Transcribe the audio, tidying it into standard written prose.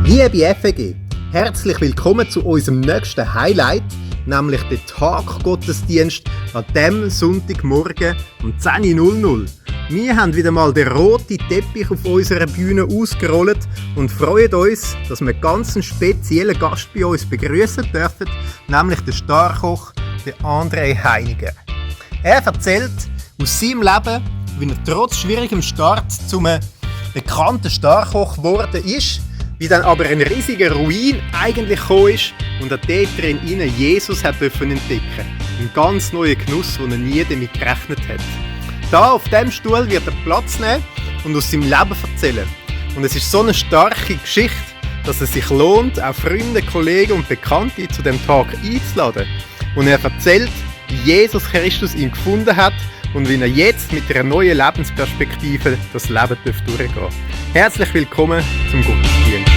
Liebe FEG, herzlich willkommen zu unserem nächsten Highlight, nämlich der Taggottesdienst an diesem Sonntagmorgen um 10:00 Uhr. Wir haben wieder mal den roten Teppich auf unserer Bühne ausgerollt und freuen uns, dass wir ganz einen speziellen Gast bei uns begrüßen dürfen, nämlich den Starkoch, den André Heiniger. Er erzählt aus seinem Leben, wie er trotz schwierigem Start zum bekannten Starkoch geworden ist, wie dann aber ein riesiger Ruin eigentlich gekommen ist und er dort drin Jesus hat entdecken. Ein ganz neuer Genuss, den er nie damit gerechnet hat. Da auf diesem Stuhl wird er Platz nehmen und aus seinem Leben erzählen. Und es ist so eine starke Geschichte, dass es sich lohnt, auch Freunde, Kollegen und Bekannte zu dem Tag einzuladen. Und er erzählt, wie Jesus Christus ihn gefunden hat und wie er jetzt mit einer neuen Lebensperspektive das Leben durchgehen darf. Herzlich willkommen zum Gottesdienst.